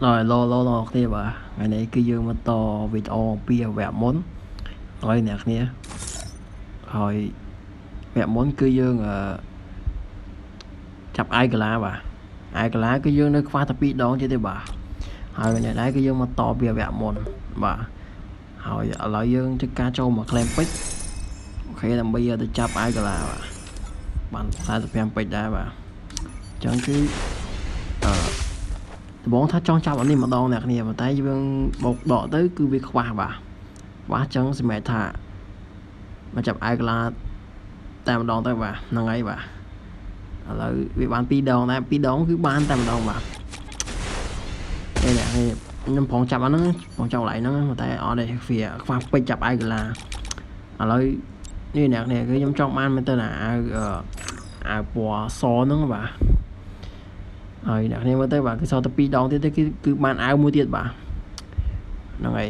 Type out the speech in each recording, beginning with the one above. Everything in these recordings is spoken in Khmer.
ដល់ឡឡឡគ្នាបាទថ្ងៃនេះគឺយើងបន្តវីដេអូពីវគ្គមុនហើយអ្នកគ្នាហើយវគ្គមុនគឺយើងចាប់អាយកឡាបាទអាយកឡាគឺយើងនៅខ្វះតែ2ដងទៀតទេបាទហើយនេះដែរគឺយើងមកតពីវគ្គមុនបាទហើយឥឡូវយើងធ្វើការចូលមក claim ពេជ្រអូខេដើម្បីយកទៅចាប់អាយកឡាបាទបាន45ពេជ្រដែរបាទអញ្ចឹងគឺអឺដំបងថាចង់ចាប់អានេះម្ដងអ្នកគ្នាប៉ុន្តែយើងបោកដកទៅគឺវាខ្វះបាទខ្វះអញ្ចឹងសម្រាប់ថាមកចាប់អាយកឡាតែម្ដងទៅបាទហ្នឹងហើយបាទឥឡូវវាបាន2ដងដែរ2ដងគឺបានតែម្ដងបាទនេះអ្នកនេះខ្ញុំប្រងចាប់អាហ្នឹងប្រងចាប់កន្លែងហ្នឹងប៉ុន្តែអត់ទេវាខ្វះពេជ្រចាប់អាយកឡាឥឡូវនេះអ្នកនេះគឺខ្ញុំចង់បានមែនតើអាវអាវពណ៌សហ្នឹងបាទហើយអ្នកគ្នាមើលទៅបាទគឺសល់តែ2ដងទៀតទេគឺបានអាវមួយទៀតបាទហ្នឹងហើយ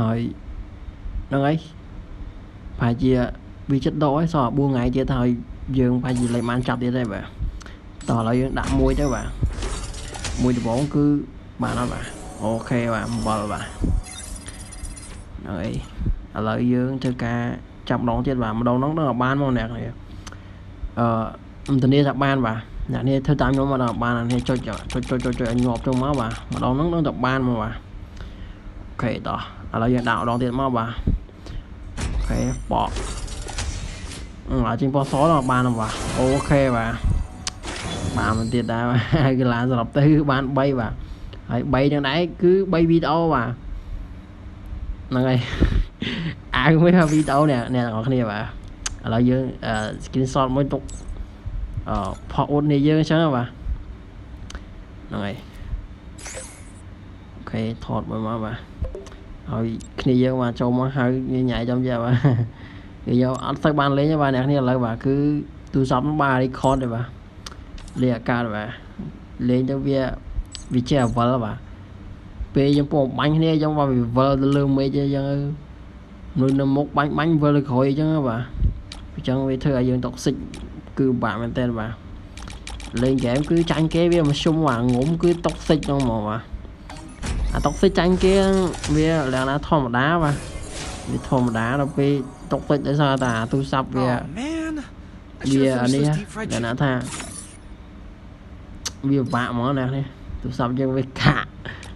ហើយហ្នឹងហើយប្រហែលជាវាចិត្តដកហើយសល់4ថ្ងៃទៀតហើយយើងប្រហែលជាលែងបានចាប់ទៀតទេបាទតោះឥឡូវយើងដាក់មួយទៅបាទមួយដំបូងគឺបានអត់បាទអូខេបាទអំបិលបាទហ្នឹងហើយឥឡូវយើងធ្វើការចាប់ម្ដងទៀតបាទម្ដងហ្នឹងដល់បានមកអ្នកគ្នាអឺខ្ញុំធានាថាបានបាទអ្នកនេះធ្វើតាមខ្ញុំមកដល់បានអ្នកនេះចុចចុចចុចចុចចុចឲ្យងាប់ចុងមកបាទម្ដងហ្នឹងនឹងតែបានមកបាទអូខេតោះឥឡូវយើងដាក់ម្ដងទៀតមកបាទអូខេបកអឺចេញពណ៌សដល់បានបាទអូខេបាទបានមកទៀតដែរហើយកន្លាសរុបទៅគឺបាន3បាទហើយ3នឹងដែរគឺ3វីដេអូបាទហ្នឹងហើយអាវមួយវីដេអូនេះអ្នកទាំងអស់គ្នាបាទឥឡូវយើង screenshot មួយទុកអឺផកអ៊ុតនេះយើងអញ្ចឹងបាទហ្នឹងហើយអូខេថតមួយមកបាទហើយគ្នាយើងបាទចូលមកហៅញ៉ៃចំយ៉ាបាទគេយកអត់ទៅបានលេងទេបាទអ្នកគ្នាឥឡូវបាទគឺទូរស័ព្ទបាទ record ទេបាទលេងអាកាសបាទលេងទៅវាវាចេះអវលបាទពេលយើងពងបាញ់គ្នាអញ្ចឹងបាទវាវិលទៅលើមេឃអញ្ចឹងមនុស្សនៅមុខបាញ់បាញ់វិលទៅក្រោយអញ្ចឹងបាទអញ្ចឹងវាធ្វើឲ្យយើង toxic គឺពិបាកមែនតើបាទលេងហ្គេមគឺចាញ់គេវាមកជុំអាងុំគឺ toxic ហ្នឹងហ្មងបាទអា toxic ចាញ់គេវាលក្ខណៈធម្មតាបាទវាធម្មតាដល់ពេល toxic ដោយសារតែអាទូរស័ព្ទវា Oh man, I should វា have នេះ finished those deep fried លក្ខណៈថាវាពិបាកហ្មងណានេះទូរស័ព្ទយើងវាកាក់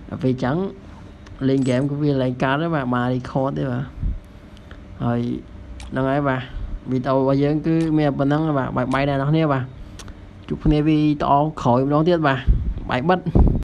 ដល់ពេលអញ្ចឹងលេងហ្គេមក៏វាលែងកើតដែរបាទបាន record ទេបាទហើយហ្នឹងហើយបាទវីដេអូរបស់យើងគឺមានប៉ុណ្ណឹងបាទបាយបាយអ្នកនរគ្នាបាទជួបគ្នាវីដេអូក្រោយម្ដងទៀតបាទបាយបិទ។